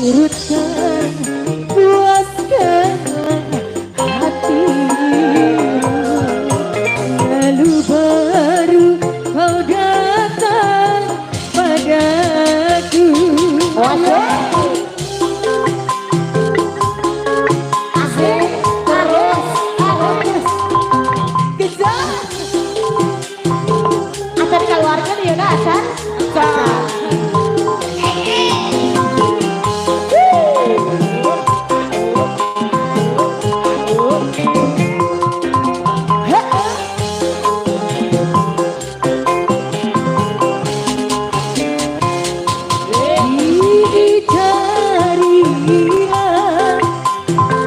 Urutkan, puaskan hatimu. Lalu baru kau datang padaku. Asik terus terus. Kejar. Acan keluarkan ya nak acan. Dicarilah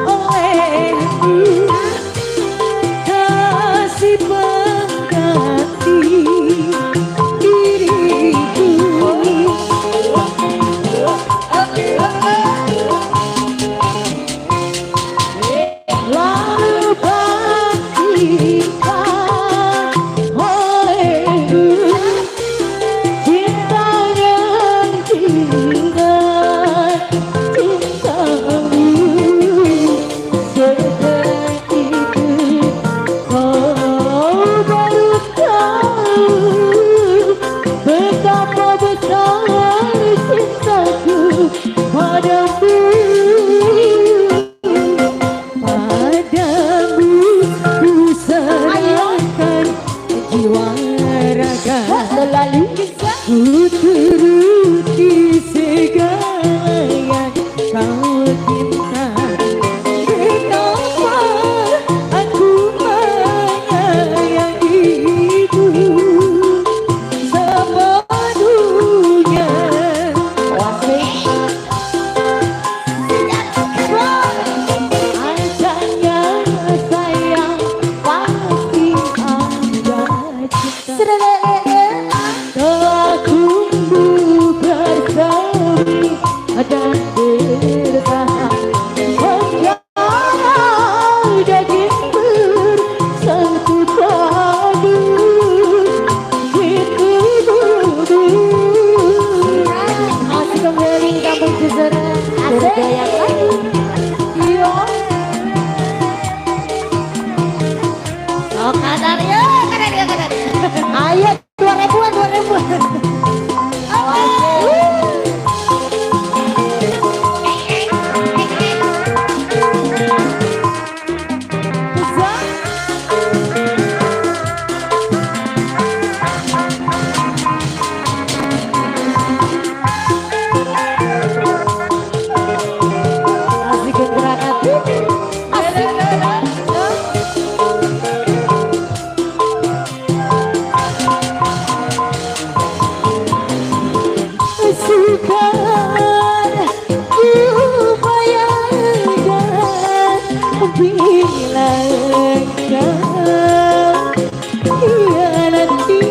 olehmu kasih pengganti diriku. Lalu bangkitkan olehmu cinta yang tinggal cintamu. Setelah itu kau baru tahu betapa besar cintaku padamu. Padamu ku serahkan jiwa raga. Selalu. Ku turuti segala yang kau minta. Betapa aku menyayangimu sepenuhnya. Asik. Asalnya sayang pasti ada cinta. Telah tumbuh bersemi dan bertahan. Menjadi daging bersatu padu di tubuhmu. Asik kembali Kampung Cisereh. Bergoyang lagi. Iya. Oh kadar ya, kadar ya, kadar. Ayo 2000-an, 2000-an. Bisa. Asik gerakan. Asik. Sukar ku bayangkan bila kau hianati.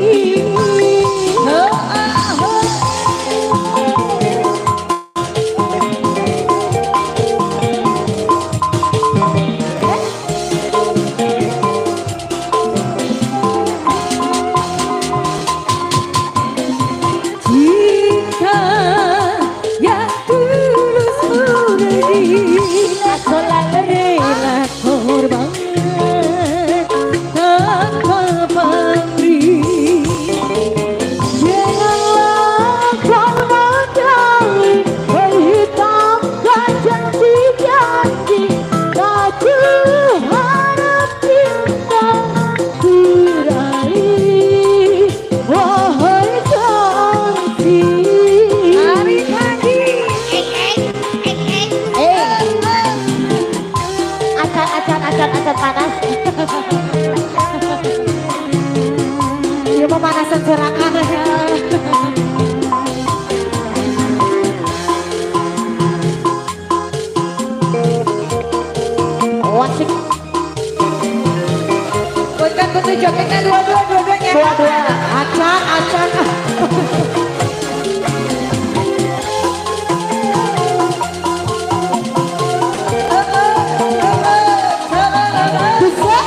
Cinta yang tulus murni, rela korban tanpa pamrih. Janganlah kau menjauhi, menghitamkan janji-janji. Tak ku harap cinta ku raih, wahai kasih. Tarik lagi. Eh. Acan, acan, acan, acan panas. Iya pemanasan gerakan. Wasik. Punten kudu jogetnya dua-dua, dua-duanya. Dua-dua. Acan, acan. Bisa.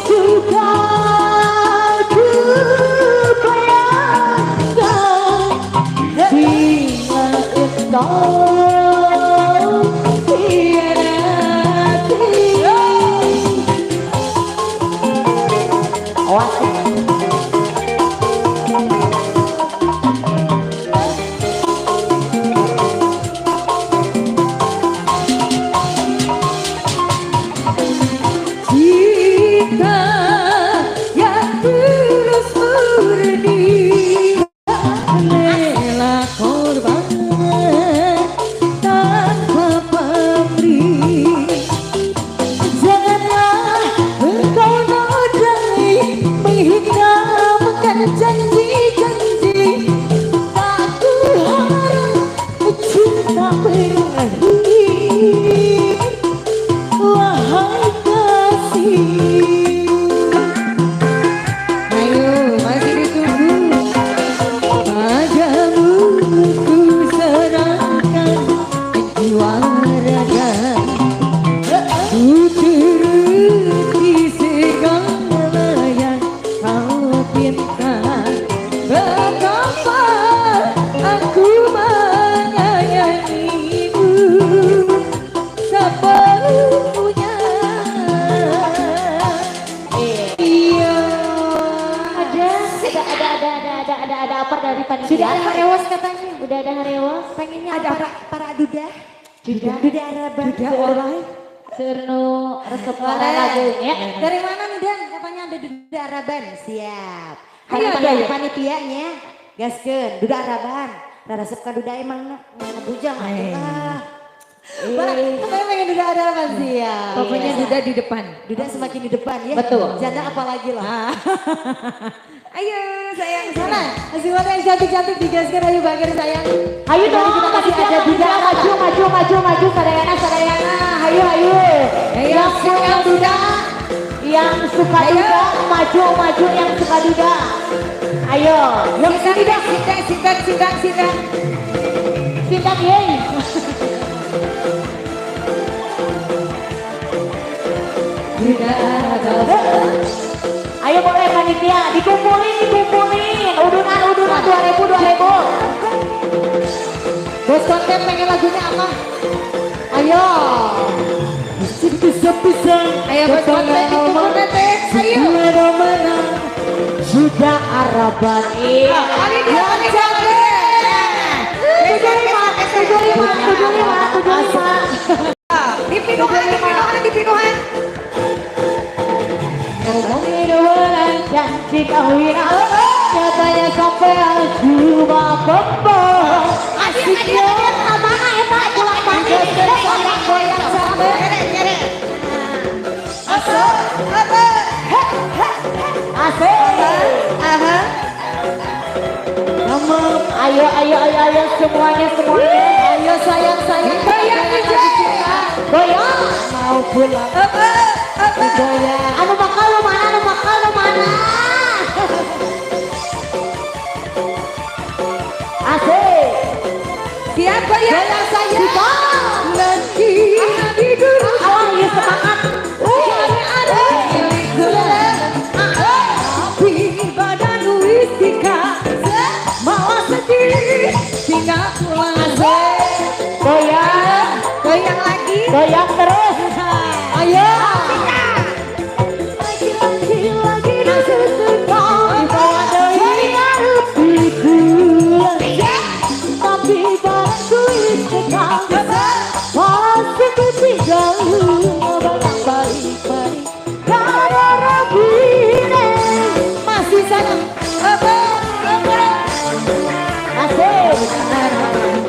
Sukar Awas. Cinta yang tulus murni, rela korban tanpa pamrih. Janganlah engkau nodai, menghitamkan janji-janji. Tak ku harap cinta berakhir, wahai kasih. Ayo, masih ditunggu. Padamu ku serahkan jiwa raga, ku turuti segala yang kau pinta. Betapa aku menyayangimu sepenuhnya. Iya. Ada apa dari panitia? Sudah ada harewas katanya. Udah ada harewas. Pengennya Ada apa? para duda. Duda. Duda Araban. Duda oleh. Sernu resep lagunya. Dari mana nih Dan? Katanya ada Duda Araban. Siap. Ayo, Ada ayo. panitianya. Gaskeun, Duda Araban. Resep ka Duda emang bujang atuh. Katanya pengen Duda Araban, siap. Pokoknya duda di depan. Duda semakin di depan ya. Betul. Janda apalagi lah. Ayo sayang. Sana, semuanya yang cantik-cantik digaskan, ayo bager sayang. Ayo dong, Kita kasih panitia, ada Duda panitia, maju, maju, maju, maju, sadayana, sadayana, hayu, hayu. Ayo, Yang suka sayang. duda, yang suka Ayo. duda, maju, maju, yang suka duda. Ayo, yang Sindang, sini dah, sindang, sindang, sindang, sindang. sindang, yeay. Duda Araban. Ayo boleh panitia, dikumpulin, dikumpulin, udunan, udunan, 2000, 2000. Bos konten pengen lagunya apa? Ayo. Bisa-bisa. Ayo bos konten dikumpul tete. Ayo. Mana Duda Araban. Iya. Ini dia, ini dia. 75, 75, 75, 75. Dipinuhan, dipinuhan, dipinuhan. Ngomongin bulan janji kawin, katanya sampai cuma bobo. Asiknya mana eta pulang balik. Goyang sampai. Nyere, nyere. Asal, apa? Asik. Aha. Ayo, ayo, ayo, ayo semuanya, semuanya. Ayo sayang sayang. Goyang aja. Goyang. Mau pulang. Apa? Apa? Goyang. Anu bakal lu mana, anu bakal lu mana. Asik. Siap goyang. Goyang sayang. Nanti tidur. Alah, ya semangat. Tapi badan wistika malah sedih tinggal pulang. Goyang. Goyang lagi. Goyang terus. Ayo. Lagi-lagi tapi badanku istiqomah. Masih ku tinggal balik-balik karena rabine. Masih sayang. Apa? Apa? Asik.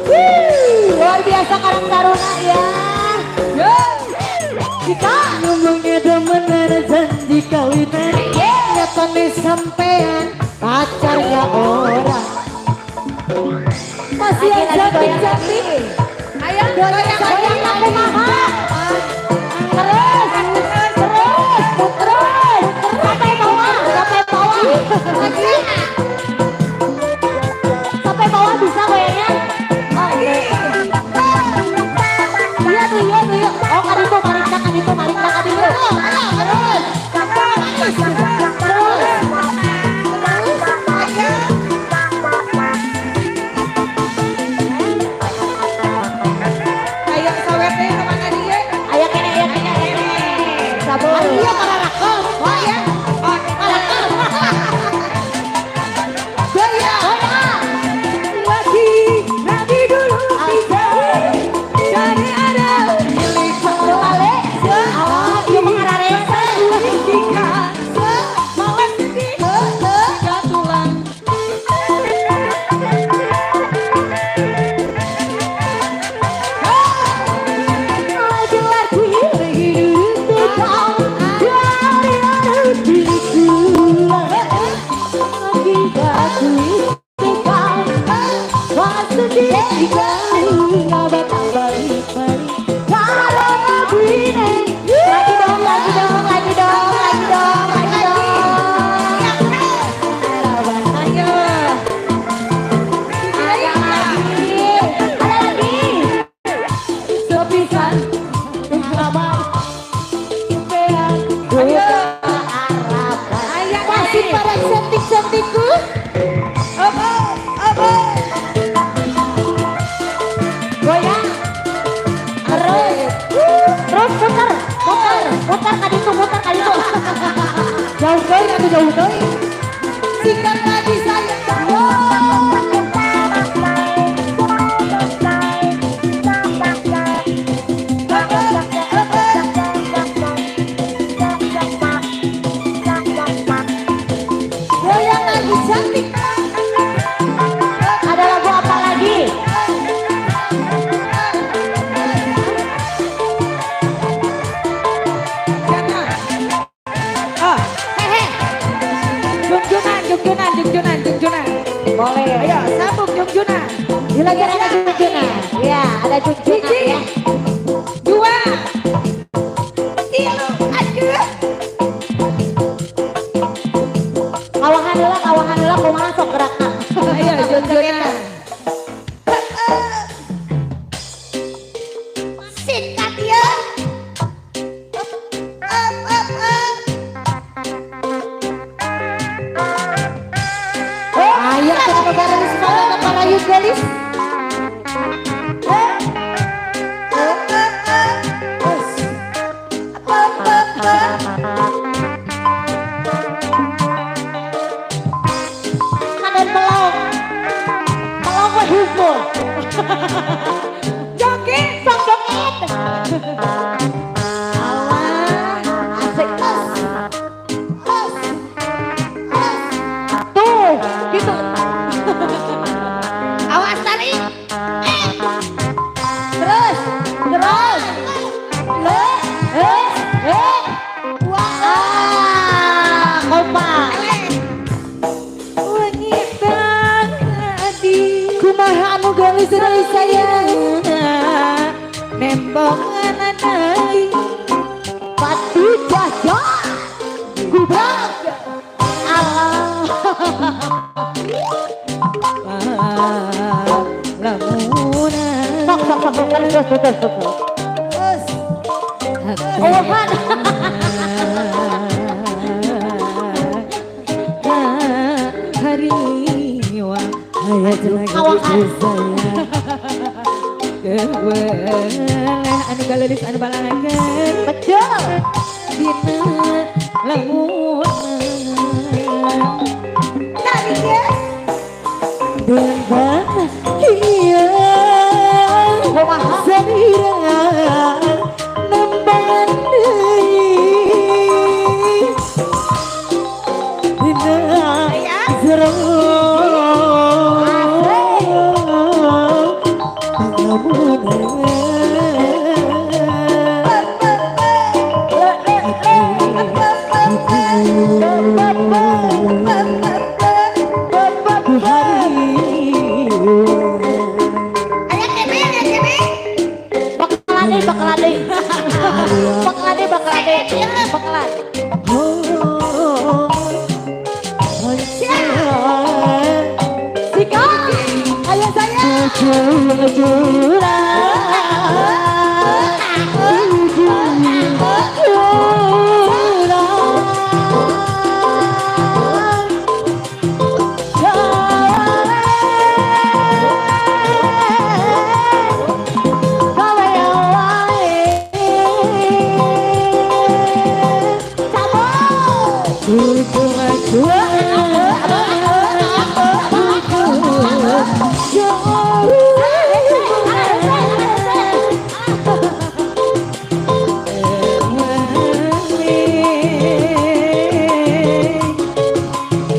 Wuh, luar biasa Karang Taruna ya. Yo. Kita Ngomongnya demenan janji kawinan. Nyatane sampean pacarnya orang. Masih yang cantik-cantik. Ayo goyang goyang lagi. aku maha. Terus, terus, terus. Sampai bawah, sampai bawah. Lagi. Sampai bawah bisa goyangnya. Oh, iya tuh, iya tuh, iya. Oh, kan itu, marik kan itu, marik kan itu. Terus, terus. Ayo sawetnya kemana? Atuh jauh deui. Singkat lagi sayang. Goyang lagi cantik. Ada lagu apa lagi? Jangan. Ah, hehe. Jungjunan, jungjunan, jungjunan, jungjunan. Boleh. Ayo, sambung jungjunan. Lagi ada junjunan. Ya, ada junjunan Hiji. Ya. 2, 3, aduh. Kawahan heula, kawahan heula kumaha sok gerakna. Ayo jungjunan. Singkat ya. Up, up, up, up. Ayo kita negara semangat para yugalis. Up, up, up. Up, up, up. Kanan melong. Melong we hukum. Joget. Sok joget. Allah, Asik. os, os, os. Tuh, gitu. Awas tarik. Terus, terus. Le, eh, eh. Wah, Ah, kompak. Wengi tadi kumaha anu geulis deui sayang. nembongan deui. Batu jaja. Gubrak. Allah. Lamunan Sok, sok, sok, sok. Terus, terus, terus, terus. Terus. Owahan. Hariwa Kawahan. Keweleh anu galelis anu balangan Betul. dina lamunan Tarik ya. Dengan iya Kumaha? salira nembangan deui dina jero pangamunan. Le, le, le. Be, be, be. Be, be, be. Ayo kene, ayo kene. Bakalan deh, bakalan deh. Bakalan deh, bakalan deh. Bakalan. Sikat. Ayo sayang.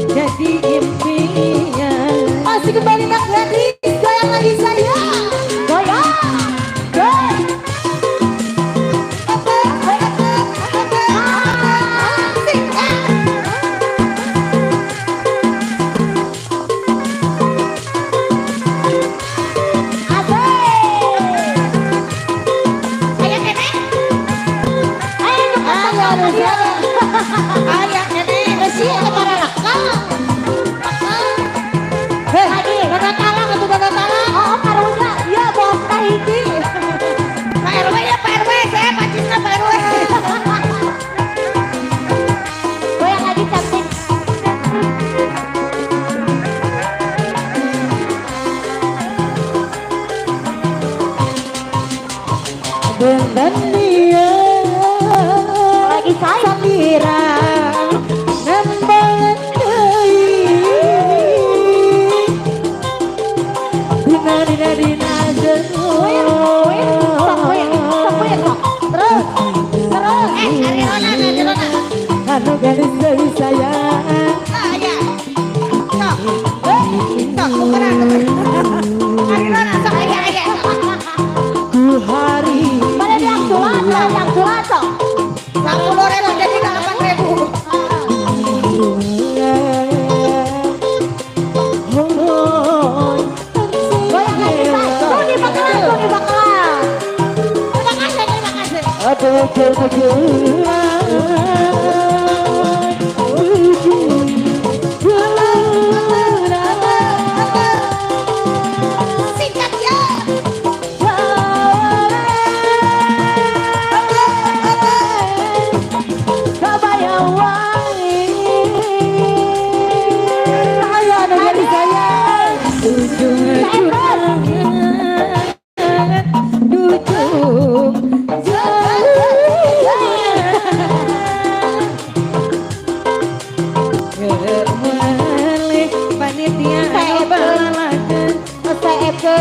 Jadi impian. Masih kembali nak gadis. Goyang lagi sayang. Goyang. Goyang. Up, up, up, up, up. Singkat. Asik. Ayo kene. Ayo, Ayo sayang. Ayo kene. Resi para lakang. Hei, Lagi. Nona talang atau nona talang? Oh, karunya. Ya, bos hiji. Pak RW ya Pak RW, saya pacisnya Pak RW. Goyang lagi cantik. Dengan dia Lagi sayang. salira nembang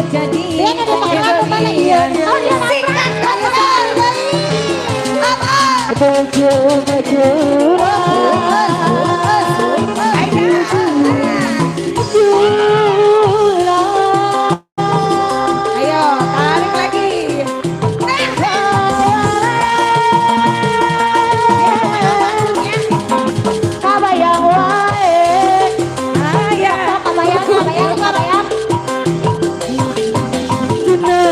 Jadi Dia ada pakai lagu mana? Iya. Oh, dia Sikat kasar deui. Apa? Baju Ayo, tarik lagi. Kabayang wae. Ayo. Kabayang, kabayang, kabayang. Ayo,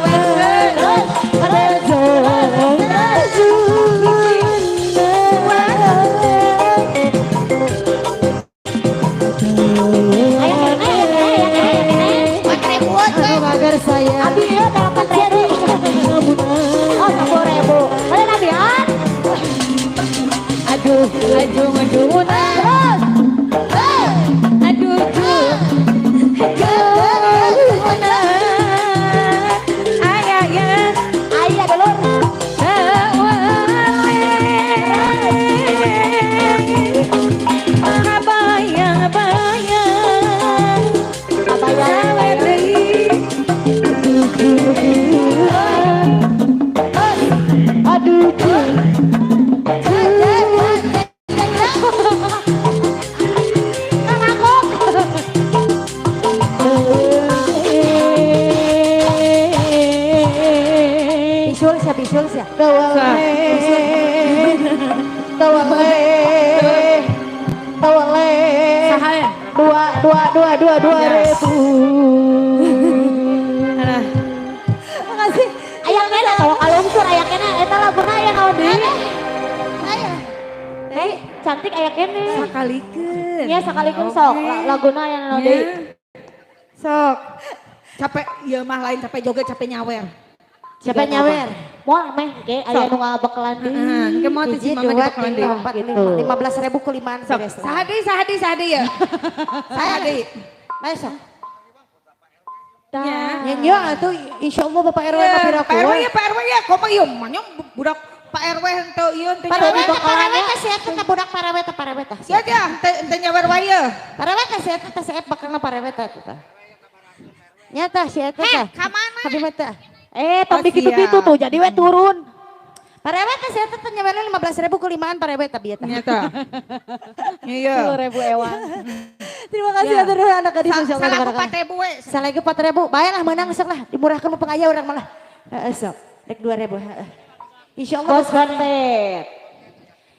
ayo, ayo, ayo, ayo. 4.000-an we. Agar saya Abi ya 8.000. Oh, 10.000. Boleh nabihan? Aduh, aduh, aduh, Terus. Aduh, ayah ya, Ayah dulur. Kabayang bayang, Kabayang. Aduh, Kang Akok. Bisul sia, bisul sia. Tawale, tawale, Saha? Dua, dua, dua, dua, 2.000. Alah. Makasih. Ayang kena tahu kalungsur ayang kena eta laguna aya naon deui? Ayo. Hei, cantik aya kene. Sakalikeun. Nya sakalikeun sok laguna aya naon deui? Sok. Capek ieu mah lain capek joget, capek nyawer. Siapa nyawer? Moal meh ge aya nu ngabekalan deui. Heeh, engke moal teh si Hiji, mama dua, dibekalan tiga, deui. empat, Gitu. lima. 15.000 kelimaan Sok, beres. saha deui, saha deui, saha deui ya? Saha deui? Besok. Tah. Ya nya atuh insyaallah Bapak RW Ya, tapi Pak RW ya, Pak RW ya, komo ieu mah nya budak Pak RW henteu ieu henteu Pak nyawer. RW Parawet teh sia teh budak parawet teh parawet teh. Sia dia henteu henteu nyawer wae ye. Parawet teh sia teh sia bakalna parawet teh teh. Nyata sia teh. Heh, ka mana? Abi mah teh. Eh, tong Oh, dikitu-kitu siap. tuh jadi we turun. Parawet teh sia teh nyawerna 15.000 kelimaan parawet teh bieu teh. Nyata. Iya. 10.000 ewang. Terima kasih Ya. atur nuhun anak gadis insyaallah. Salaku 4.000 we. Salagi 4.000, bae lah menang sok lah, dimurahkan mu pengaya urang malah. Heeh sok, rek 2.000 heeh. Insyaallah Bos konten.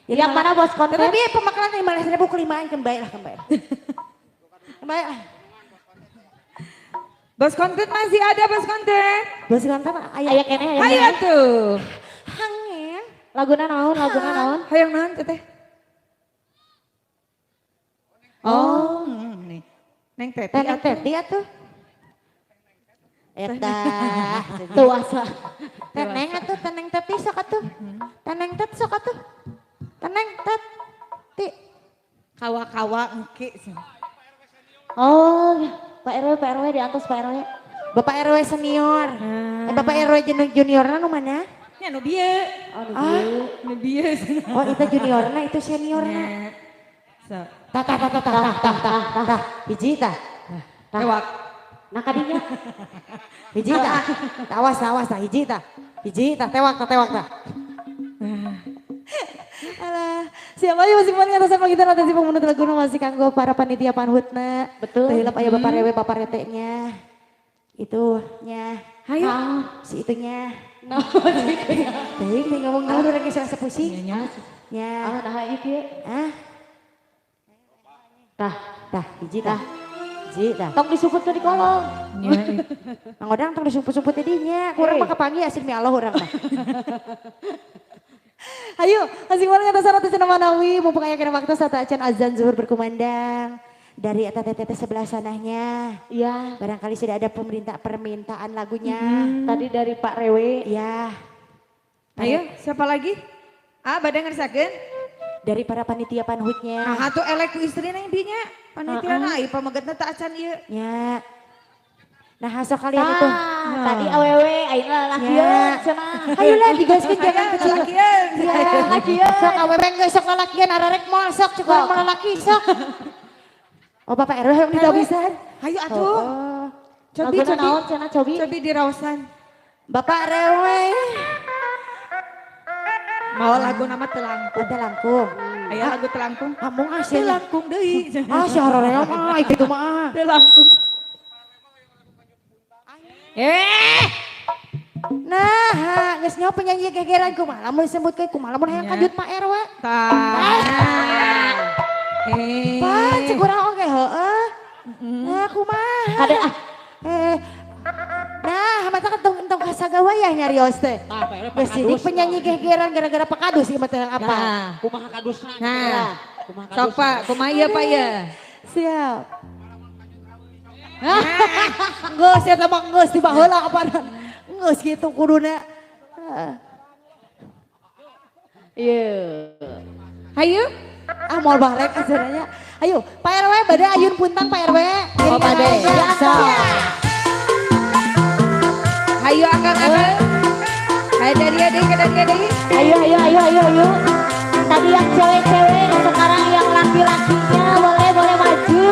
Yang mana bos konten? Tapi bieu pemakalan 15.000 kelimaan kan bae lah kan bae. Bae lah. Bos konten masih ada bos konten. Bos konten aya Aya keneh aya. Hayo keneh. tuh. Hangen. Laguna naon? Laguna naon? Hayang naon teteh? Oh, nih. Neng Teti. Teneng teti atuh. Eta. Tuh asa. Teneng atuh, teneng teti sok atuh. Teneng tet sok atuh. Teneng tet. Ti. Kawa-kawa engke sih. Oh, Pak RW, Pak RW diantos Pak RW. Bapak RW senior. Eh, Bapak RW juniorna nu mana? Nya nu bieu. Oh, nu Ah. bieu. Nu bieu. Oh, itu juniorna, itu seniorna. So, Tah tah tah tah tah tah tah tah tah. Hiji tah. Tah. lewat. Nah kadinya. Hiji tah. Tah, awas tah, awas tah hiji tah. Hiji tah tewak tah tewak tah. Alah, siapa aja masih paling atas kita nanti pemunut lagu masih kanggo para panitia panhutna. Betul. Teu hilap aya bapak rewe bapak rete-nya. Itu nya. Hayo. Si itunya. Nah, Teuing teh ngomong naon urang geus rasa pusing. nya. Nya. Ah, nah ieu kieu. Ah, Tah, tah hiji tah. Hiji tah. tong disukutkeun di kolong. Nya. Mang Odang tong disumput-sumput di dinya. Kurang mah kapanggih asli mi Allah urang mah. Ayo, asing banget atas syarat cenah manawi mumpung aya kena waktu saat acan azan zuhur berkumandang dari eta teteh sebelah sananya. Iya. Barangkali sudah ada pemerintah permintaan lagunya. Tadi dari Pak Rewe. Ya, Ayo, siapa lagi? Ah, bade ngersakeun? dari para panitia panhutnya. Nah, atuh elek ku istrina yang dinya. Panitia na ieu pamegetna teu acan ieu. Ya. Nah, hasok kalian itu. Tah, tadi awewe ayeuna lalakian cenah. Ayolah digaskeun jangan Ayo, kecil. lalakian. Ya, Lalakian. Sok awewe geus sok lalakian ararek moal sok cek urang mah lalaki sok. Oh, Bapak RW yang ditabisan. Hayu Oh, atuh. oh. Cobi, Laguna cobi. Naon cenah cobi? Cobi diraosan. Bapak Rewe. Mau lagu nama telangkung. Ada langkung. Aya lagu telangkung. Ngomong ah sih. Telangkung deui. Ah si horornya mah itu mah. Telangkung. Eh, Nah, geus nyaho penyanyi gegeran kumaha lamun disebutkeun kumaha lamun hayang Nya. kanjut Pak RW. Tah. Eh. Pan cek urang oge heeh. Nah, kumaha? Kade ah. Eh. Nah, mata kan tong tong kasagawayah nyarios teh. Tah, Pak RW Geus sidik penyanyi gegeran gara-gara Pak Kadus ieu mah teh apa? Nah. Kumaha kadusna? Nah. Kumaha Sok Pak, kumaha ieu Pak ya? Siap. Geus eta mah geus di baheula kapan. Geus kitu kuduna. Heeh. Iya. Hayu. Ah moal barek acaranya. Ayo, Pak RW bade ayun puntan Pak RW. Oh, bade. Sok. Hayu akang-akang. Hayu dari deui ke dari deui. Ayo ayo ayo ayo ayo. Tadi yang cewek-cewek, sekarang yang laki-lakinya boleh boleh maju.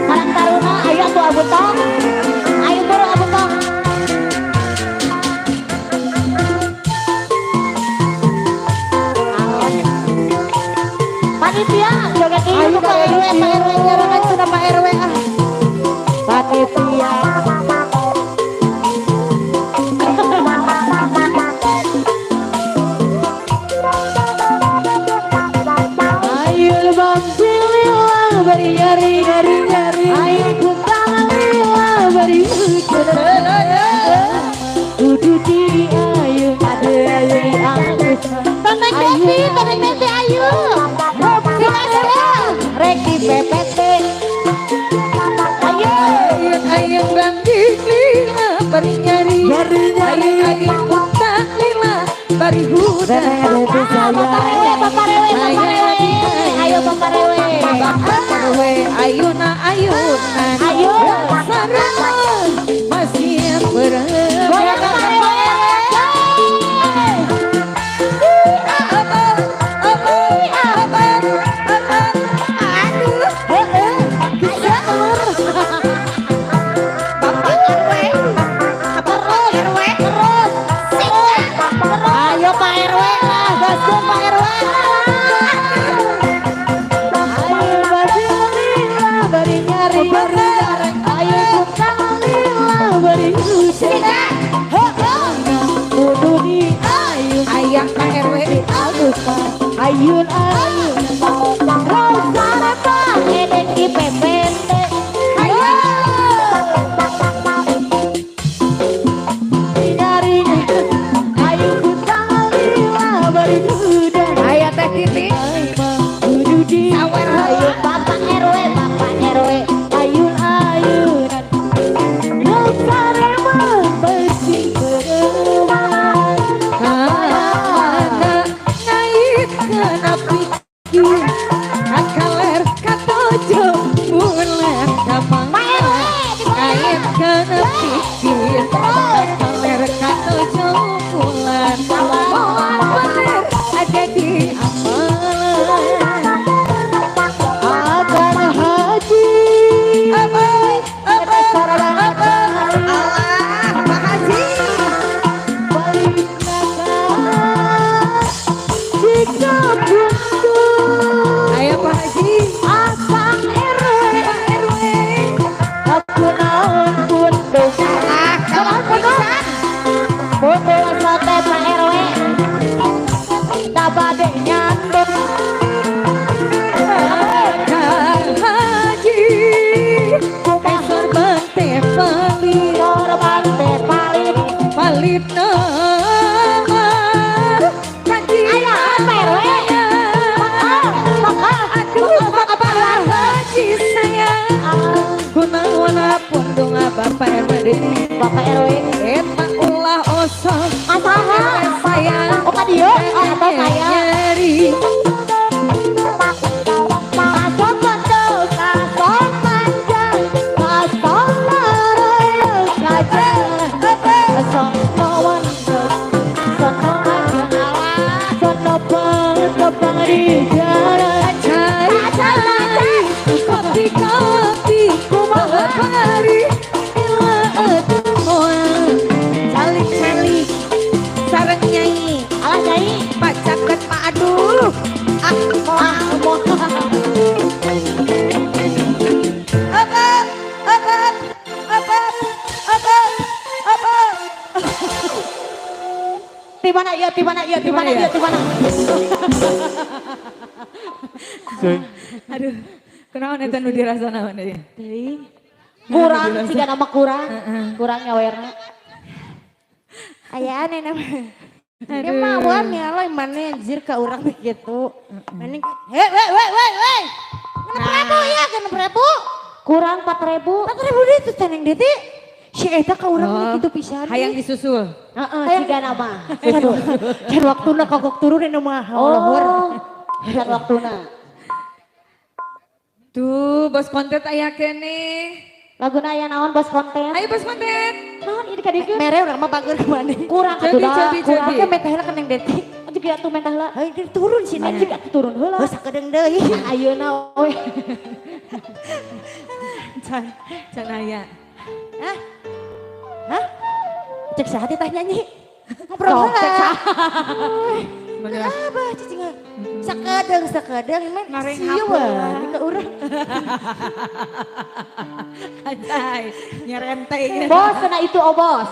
Karang Taruna, ayo tuh Abu Tong. Ayo buru Abu Tong. Panitia, joget ini Ayo Pak RW, Pak RW nyarangan cenah Pak RW ah. Panitia. Ayo lebam lila bari nyari nyari nyari. Ayo kuntang lila bari Kudu di ayo ada ayo agus. Tonton Devi, tonton Devi, ayo. Reki PPT. Ayo. Ayun ayun bangdi lila bari nyari. Nyari, nyari. Ayun ayun puntang lila bari huda. Ah, Bapak Rewe, Bapak Rewe, Bapak Rewe. Ayo Bapak Rewe. Bapak RW ayuna ayuna. Ayo. Sareng masih berem. Goyang Bapak Rewe. Bapak RW. Bapak RW. Terus. Ayo Pak RW lah, gaskeun Pak RW. Ayo bari lila bari nyari nyari. Ayo kuntang lila bari hujan. Kudu di ayo Ayah Pak RW. agus ayun ayun. Rosa Repa, edek di PPT. Ayo. Nyari ayo kuntang lila bari hujan. Ayah Teh Titi. Kudu di Sawer Ayo Bapak RW, Bapak RW. ayun ayunan. Rosa Repa pasti beremang. Mana ngait kena pikir kakaler katojo bulan kamana ngait kena pikir kakaler katojo bulan moal bener ada di amalan Akan haji. apa apa apa Allah Pak Haji Balik nakal jika buntu ayo Pak Haji Akang RW Pak RW aku naon buntu ah kalau pisan Buntu sote Pak RW. Tabade nyandung. Kang Haji eh sorban teh palit Korban teh palit. palit nama kanji Ayo, Pak RW. Aduh Bapak Haji sayang kunaon pun donga Bapak RW deui Bapak RW. eta ulah osok Masaha. sayang Oh, ka dieu? Oh, atau saya. nyari Kasok kondo, kasok panjang, kasok laraya kaca. Sono wanda sono aja sono bang di jalan cari cari kopi kopi kumaha bari Iya, di mana? Iya, di mana? Iya, di mana? Aduh, kunaon eta nu dirasa naon ieu? Teuing. Kurang, jika nama kurang. Kurang nyawerna. Aya aneh nama. Dia mah wan ya lo mana anjir ka urang begitu. Mending he we we we we. 6.000 ya, 6.000. Kurang 4.000. 4.000 deui tuh teneng deui. Si eta ka urang gitu pisan. Hayang disusul. Heeh, jika nama. Can waktuna kagok turun ini mah. Oh, can waktuna. Tuh, bos konten aya keneh. Laguna aya naon bos konten? Ayo bos konten. Naon ini kadiekeun? Mere urang mah bager kemana? Kurang Cobi, atuh da. cobi, Kurang. cobi. Oke, metah heula ka Neng Deti. Juga atuh mentah heula. Hayu turun sih Neng. Juga atuh turun heula. Geus sakedeung deui. Ayeuna we. Can, can aya. Hah? Hah? Cek saha teh tah nyanyi? Ngobrol Sok, heula. cek saha. Apa cicing? Sakedeung sakedeung men. Ngareng Sieu hapura. we ka urang. Anjay, nyerente. Bos, kena itu obos.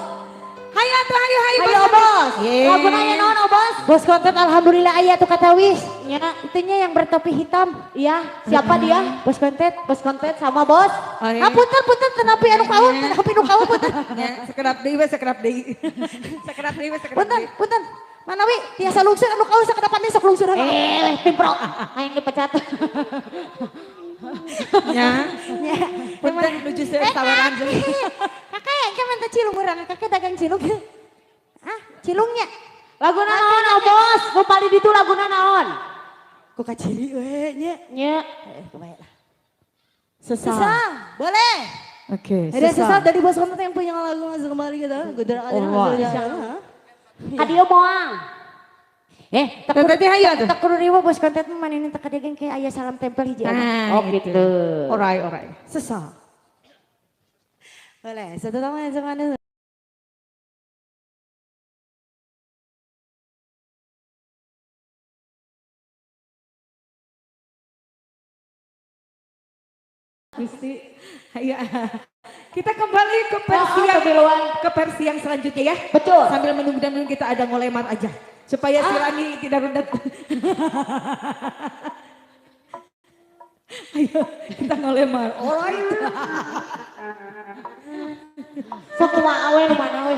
Hayu atuh, hayu, hayu. Hayu obos. Yeay. Laguna aya naon obos? Bos konten alhamdulillah aya tuh kata wis. Nya, Itunya yang bertopi hitam. iya, siapa dia? Bos konten. Bos konten sama bos. Oh, iya. Ah punten punten tenapi anu kaun, tenapi nu kaun punten. Nya, sekedap deui we, sekedap deui. Sekedap deui we, sekedap Punten deui. punten. Manawi tiasa lungsur anu kaun sakedapan sok lungsur. Eh, pimpro. Aing dipecat. Nya, Nya. punten nuju tawaran. Kakek engke minta cilung urang, kakek dagang cilung. Ah, cilungnya. Laguna naon obos? Nu paling ditu laguna naon? Ku kaciri we nya. Nya. Eh, kumaha lah. Sesal. Sesal, boleh. Oke, Ada sesal dari bos konten yang punya lagu masuk kembali gitu. Gudra Oh, Ka dieu moal. Eh, Teh teh hayu atuh. tak kudu riwa bos konten mah manehna teh kadegan kayak aya salam tempel hiji. Nah, Oh gitu. Orai, orai. Sesal. Boleh, satu tangan sama anu. Gusti. Hayu. Kita kembali ke versi yang ke versi yang selanjutnya ya. Betul. Sambil menunggu dan menunggu kita ada ngolemar aja supaya si Rani tidak rundat. Ayo kita ngolemar. Alright. Sok kumaha we nu mana we?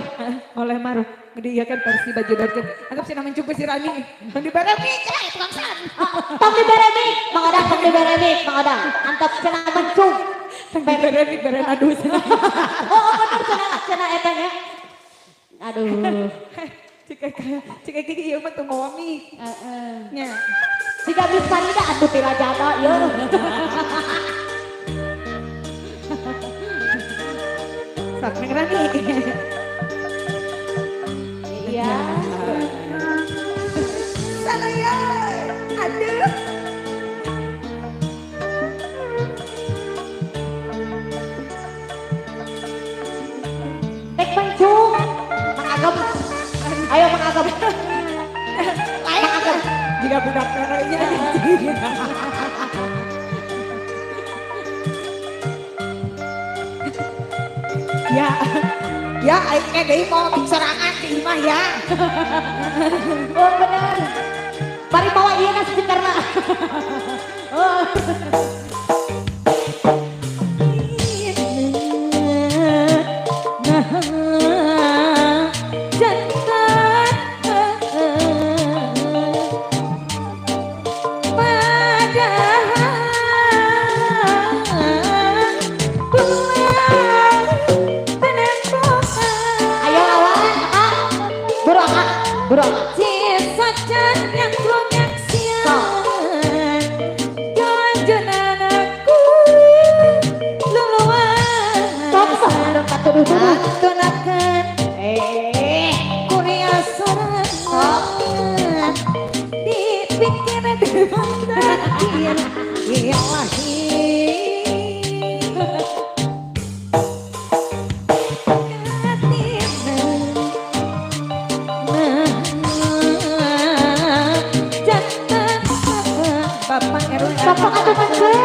Ngolemar. Jadi iya kan versi baju dorket. Anggap sih namanya cukup si Rani. Tong dibere mic, tukang san. Tong dibere mic, Mang Odang tong dibere mic, Mang Odang. Antep cenah mencung. Tong dibere mic, bere adu. Oh, bener cenah cenah eta nya. Aduh. Cik Eka ieu mah teu mawa mic. Heeh. Nya. Siga Miss Farida atuh tirajana ieu. Sok Neng Rani. Iya. Salah ya. Aduh. Tek mencung. Mang Agam. Ayo Mang Agam. Mang Agam. Jika budak karenya. Ya, ya, aing teh deui mau sorangan di imah ya. Oh bener. Bari bawa ieu na speakerna. Oh. Ayo lawan, Kak. Buru, Kak. Buru. Sok sok katuduh-tuduh. Eh. Bapak RW. Bapak atuh mencung.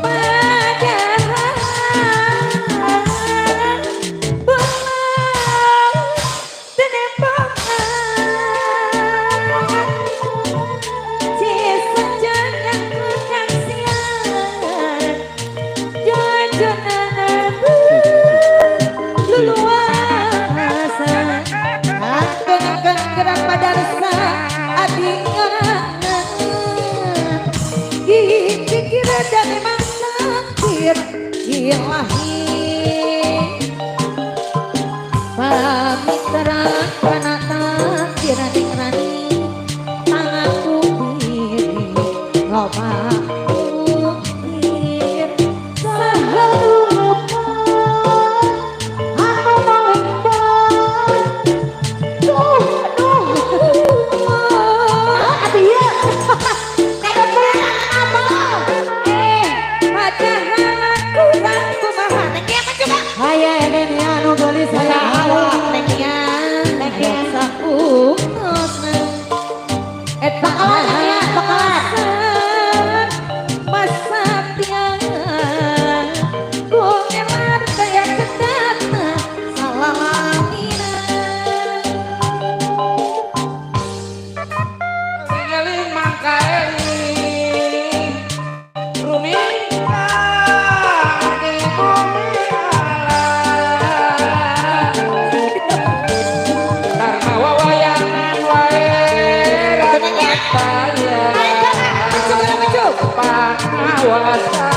Padahal pulang tenempokan. Dipikir dan memang takdir ilahi. Pamitra kana takdir rani tanganku diri loba ukir Saha lepat anu malempar. Duh, duh. Ah, atuh ieu. Kayak apa? Eh, padahal kurang kumaha. Neng Nia maju, Kak. Haya ini anu geulis haya anu. Neng Nia, Neng Nia sakunosna. Eta Bakalan, Neng Nia, bakalan. Masa tiang Gumelar kaya kedana salalamina. Eling mangka eling rumingka di bumi alam Dharma wawayangan wae. Ayo, maju, maju. Pangawasa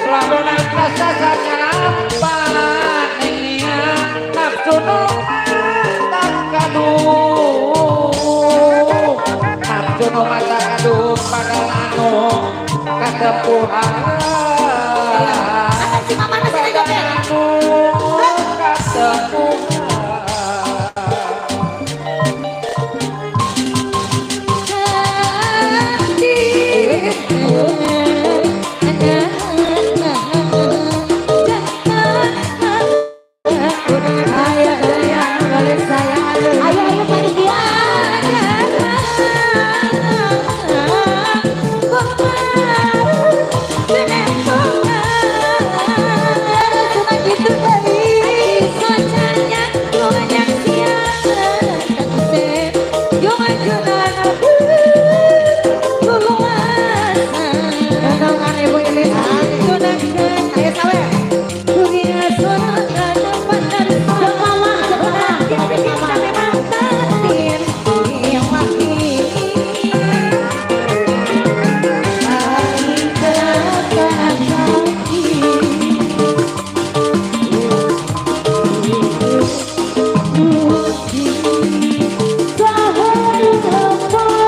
lamun rasa sanyalapan nia nafsu nu mata kaduh nafsu nu mata kaduh padahal anu katepuhan. Atas si mama nasi joget. Anu katepuhan. Haya ini anu geulis haya anu. Ayo ayo panitia. Nontongan Ibu Ilis. Ayo sawe. Jeung mama, jeung mama, jeung mama. Saha lepat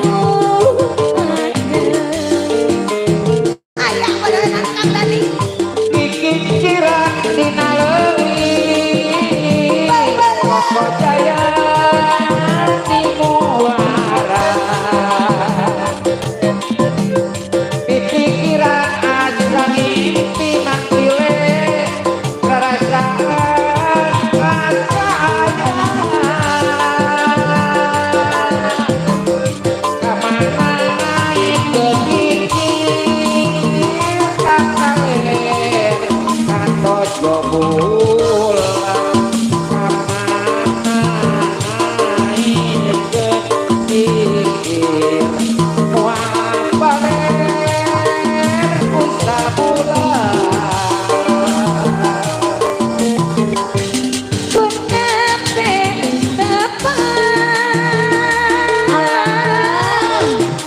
Aduh, aduh. Aya beneran Kang Dani. Kikiciran dina leuwih Koko Jaya di muara. Pipikiran asa ngimpi mangkile rarasaan asa aya. Kamana itu pikir ka kaler ka tojo bulan. Kamana itu pikir moal baler ku sabulan. Kunape tepang,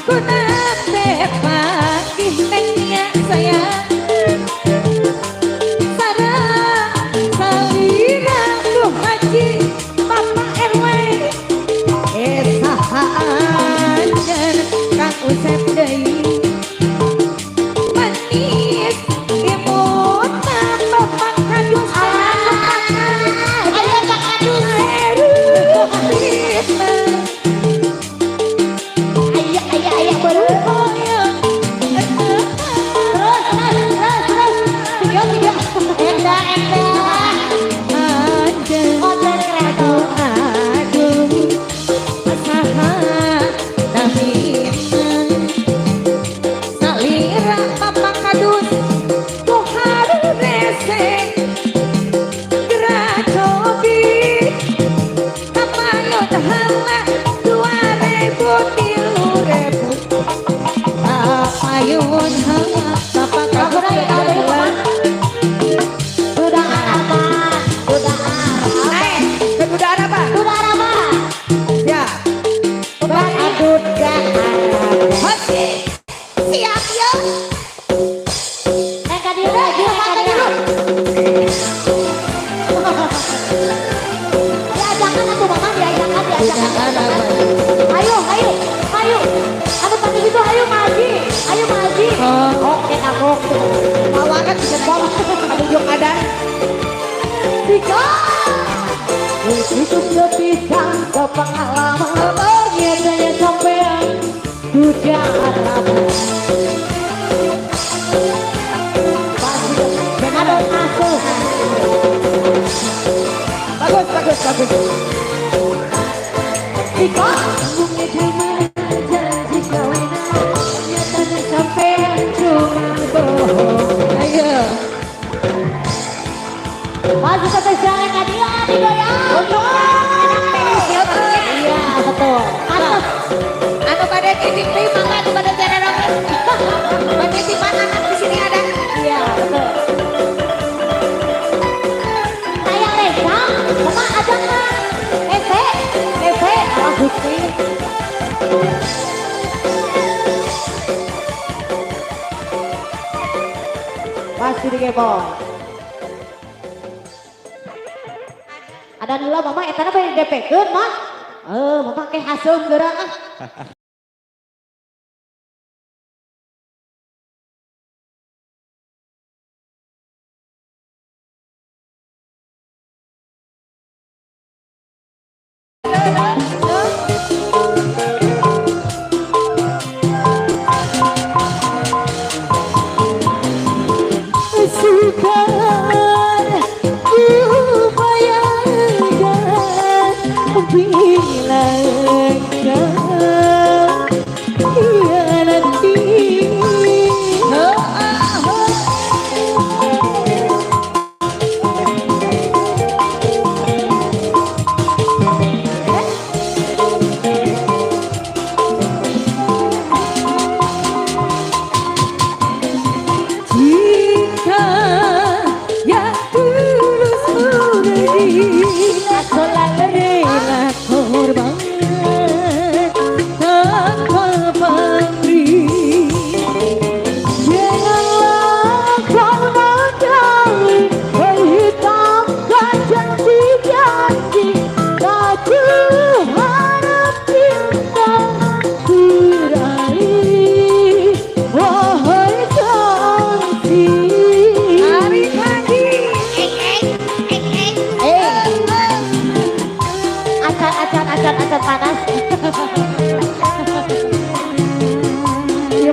kunape pagi nengnya sayang. Sarang salira Bu Haji Bapak RW. Saha anjeun Kang Usep deui. Manis imutna Bapak Kadus. Ayo Kang Kadus. Fitnah. Ayo ayo ayo baru. Terus terus terus terus. Video video. Enda enda. Konten kreator. Aduh, saha namina salira Bapak Kadus Kohar rese Gracobi Kamayot hala 2000 3000 Kapayun hala Bapak Kadus. Lagu lagi tahu dari mana? Duda apa? Duda apa? Naik ke duda apa? Duda apa? Ya. Duda Oke. Siap ya. Neng kadieu lagi, neng kadieu. Diajakan atuh Mama, diajakan, diajakan, diajakan. Ayo, ayo, ayo. Anu tadi gitu, ayo Maji, ayo Maji. Oke, kamu. Mawakan bisa bawa. Tunjuk adan. Tiga. Itu bisa pengalaman nyatanya sampean duda lama. Aduh, asuh. Bagus, bagus, bagus. Tiga. Ngomongnya cuma janji kawinan, nyatanya sampean cuma bohong. Ayo. Masih spesial neng kadieu, digoyang. Iya, betul. Atas. Anu pada titip deui mangga anu pada cererong. Penitipan anak di sini ada. Iya, betul. Sayang Reza, Mama ajak kan? Ese, Ese, oh Gusti. Pasti dikepon. Ada dulu Mama etana bade DP-keun, Mah. Eh, Mama ke haseum geura ah. Sukar ku bayangkan bila engkau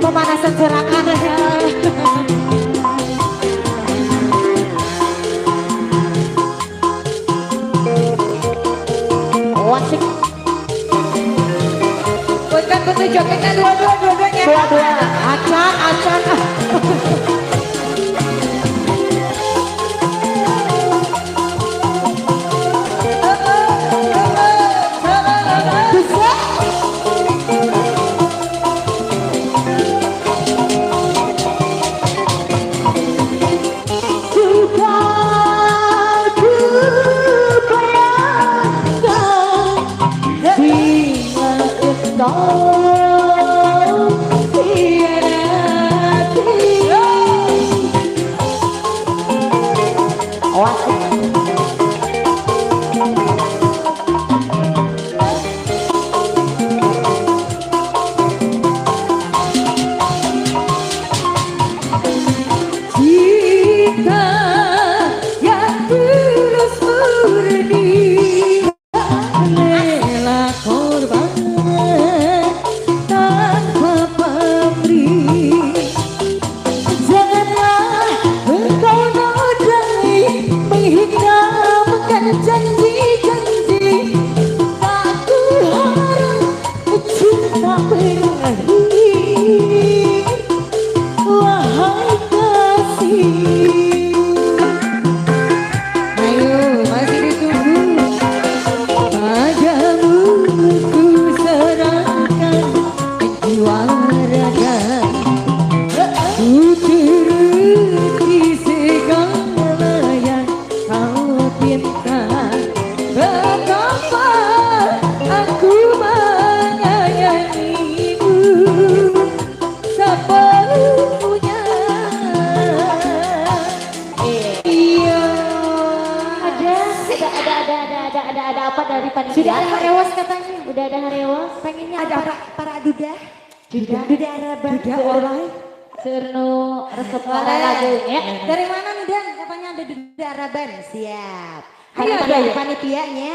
Pemanasan sorangan. Wasik. Punten butuh jogetnya dua-dua, dua-duanya. Dua-dua. Acan, acan. Bisa? Sudah ku bayangkan bila engkau hianati. Wasik. Cinta yang tulus murni rela korban tanpa pamrih. Janganlah engkau nodai menghitamkan janji-janji. Tak ku harap cinta berakhir. Wahai kasih. Ayo, masih ditunggu. Padamu ku serahkan jiwa raga. Ku turuti segala yang kau pinta. Betapa aku menyayangimu sepenuhnya. Iya. Ada apa dari panitia? Sudah ada harewas katanya. Udah ada harewas. Pengennya ada para duda. Duda. Duda Araban. Duda oleh. Sernu resep para lagunya. Dari mana nih Dan? Katanya ada Duda Araban. Siap. Ayo, Ada ayo. panitianya.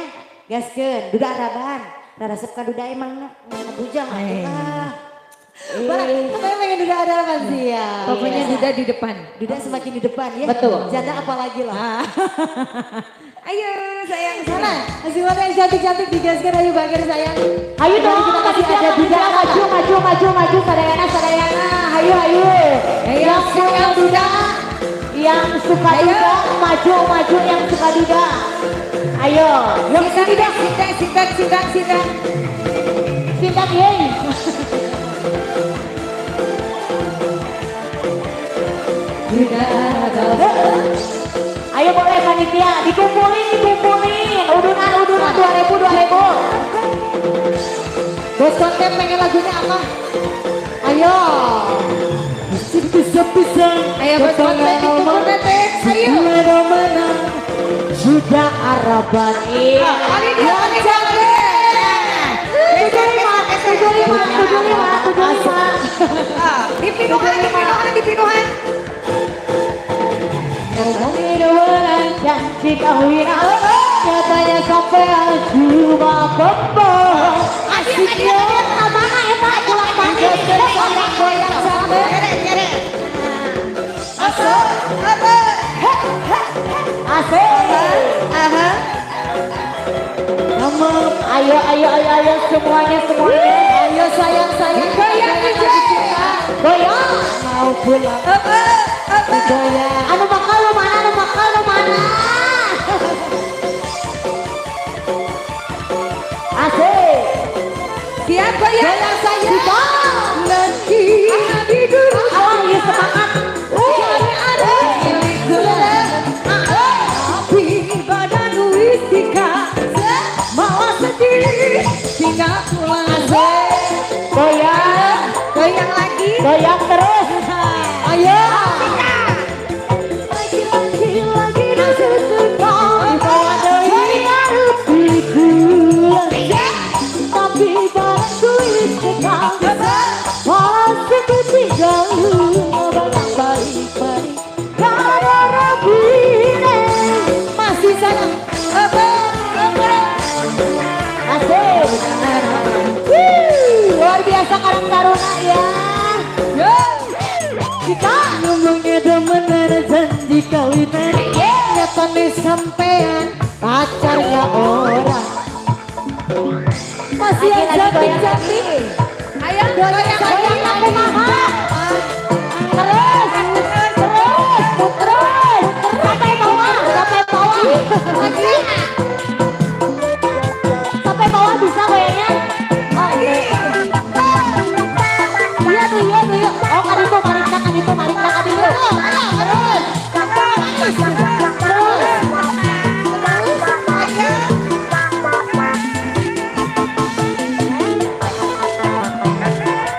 Gaskeun, Duda Araban. Resep ka Duda emang bujang atuh ah. Barang, pengen Duda Araban siap. Pokoknya Duda di depan. Duda semakin di depan ya. Betul. Janda apalagi lah. Ayo sayang. Sana, semuanya yang cantik-cantik digaskan ayo bager sayang. Ayo dong, kita kasih panitia, ada Duda panitia, maju, maju, maju, maju, sadayana, sadayana, hayu, hayu. Ayo, Yang suka siap. duda, yang suka Ayo. duda, maju, maju, yang suka duda. Ayo, Yang sini sindang, sindang, sindang, sindang. sindang yeay. Duda Araban. Ayo boleh panitia, dikumpulin, dikumpulin. Udunan, udunan, 2000, 2000. Bos konten pengen lagunya apa? Ayo. Bisa-bisa. Ayo bos konten dikumpul teteh. Ayo. Mana Duda Araban. Iya. Kali dia, kali dia. 75, 75, 75, 75. Dipinuhan, dipinuhan, dipinuhan. Ngomongin janji kawin, katanya sampai cuma bobo. Asiknya mana eta pulang balik. Goyang sampai. Nyerek, nyerek. Asik. Aha. Ayo, ayo, ayo, ayo semuanya, semuanya. Ayo sayang sayang. Goyang DJ. Goyang. Mau pulang. Goyang. Anu bakal lu mana, anu bakal lu mana. Asik. Siap goyang. Goyang sayang. Nanti tidur. Alah, ya semangat. Tapi badan wistika malah sedih tinggal pulang. Goyang. Goyang lagi. Goyang terus. Ayo. Lagi lagi lagi disusukan. Tapi badanku istika malah sedih tinggal balik-balik karena rabine. Masih sayang. Asik. Wuh, luar biasa Karang Taruna ya. Kita ngomongnya demenan janji kawinan, nyatane sampean pacarnya orang. Masih Lagi, aja lagi, goyang cantik. Ayo goyang Goyang aku maha. Terus, terus, terus. Sampai bawah, sampai bawah. Lagi. Sampai bawah bisa goyangnya. Oh, iya tuh, iya tuh, iya. Oh, kan itu, marik kan itu, marik kan itu. Terus. Terus. Ayo.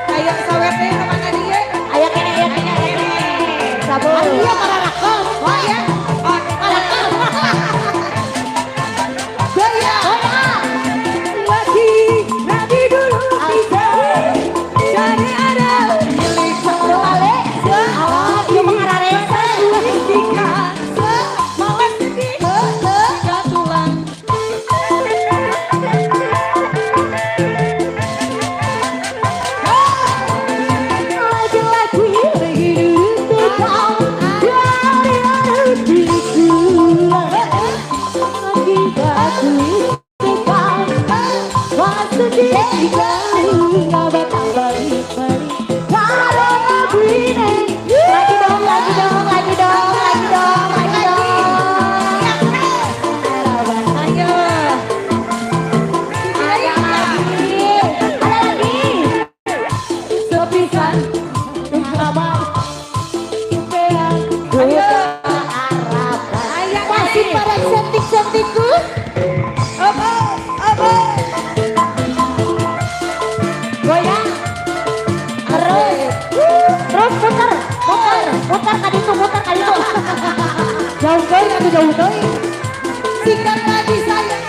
Ayo sawer deh kemana dia? Ayo kene, ayo kene, ayo kene. Sabun. Ayo kararakel. Oh ya. Oh, Kararakel. Goyang Goyang. lagi, lagi dulu kita cari ada milik Ale. Alah, ieu mah ngararese. tiga malas sedih tiga tulang. Lagi-lagi lagi dulu kita cari ada milik lagi batu tiga malas sedih tiga balik balik karena begini. Lagi dong, lagi dong, lagi dong, lagi dong, lagi dong. Ayo. Ada lagi. Ada lagi. Sepisan Apa? Ayo. Ayo. Masih pada cantik-cantikku. Up, up, up. Goyang. Terus. Terus putar, putar, putar kali itu, putar kali itu. Jauh kali atau jauh kali. Sikat lagi sayang.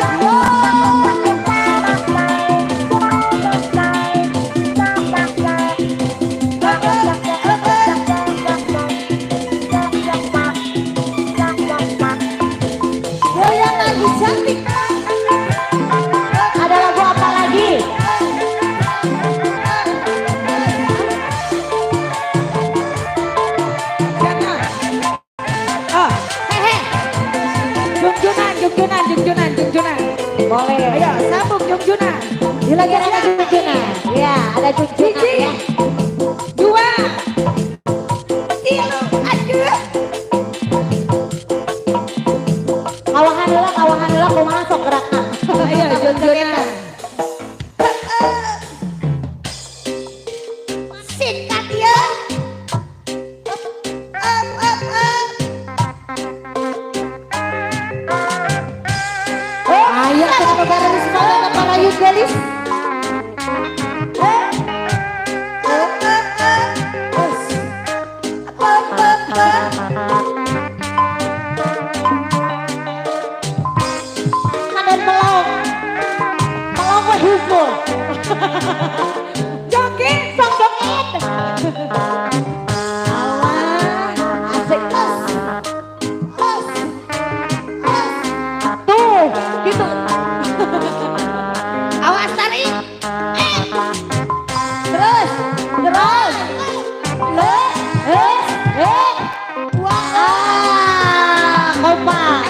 Goyang lagi cantik. Ada lagu apa lagi? Jangan. Ah, hehe. Jungjunan, jungjunan, jungjunan, jungjunan. Boleh. Ayo, sambung jungjunan. Lagi ada junjunan. Iya, ada junjunan Hiji. ya. 2, 3, aduh. Kawahan heula, kawahan heula kumaha sok gerakna. Ayo, jungjunan. Sikat ya. Up, up, up, up. Ayo kita bareng semangat para yuk gelis. Up, up, up. Up, up, up. Kaden melong. Melong we hukul. Joget. Sok joget. Alah, asik. Us, us. Tuh, gitu. Awas tarik. Terus, terus. Le, eh, eh. Wah. Ah, kompak.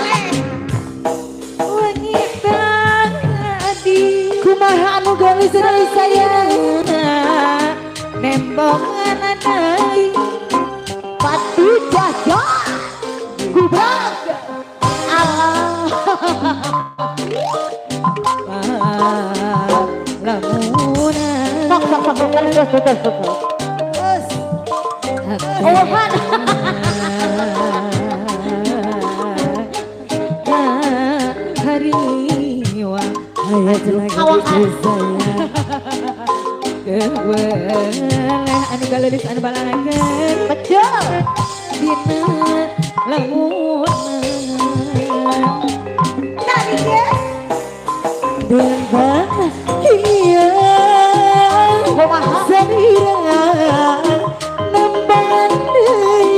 Wanita di Kumaha anu gelis deui sayang. nembongan deui. Batu jaja. Gubrak. Allah. Lamunan Sok, sok, sok, sok, terus, terus, terus, terus. Us. Owahan. Hariwa Kawahan. Keweleh anu galelis anu balangan Betul. dina lamunan Tarik ya. Dengan iya Kumaha? Samira nembangan deui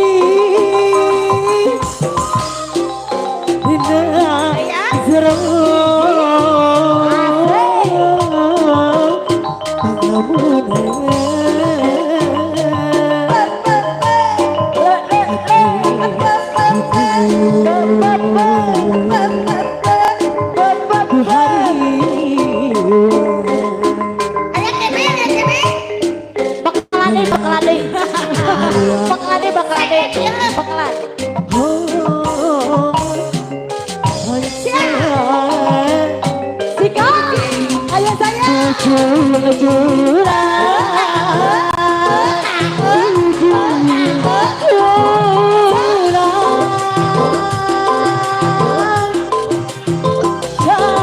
dina jero pangamunan. Pelan-pelan. Oh, Siap. Ayo, sayang. Tujuh.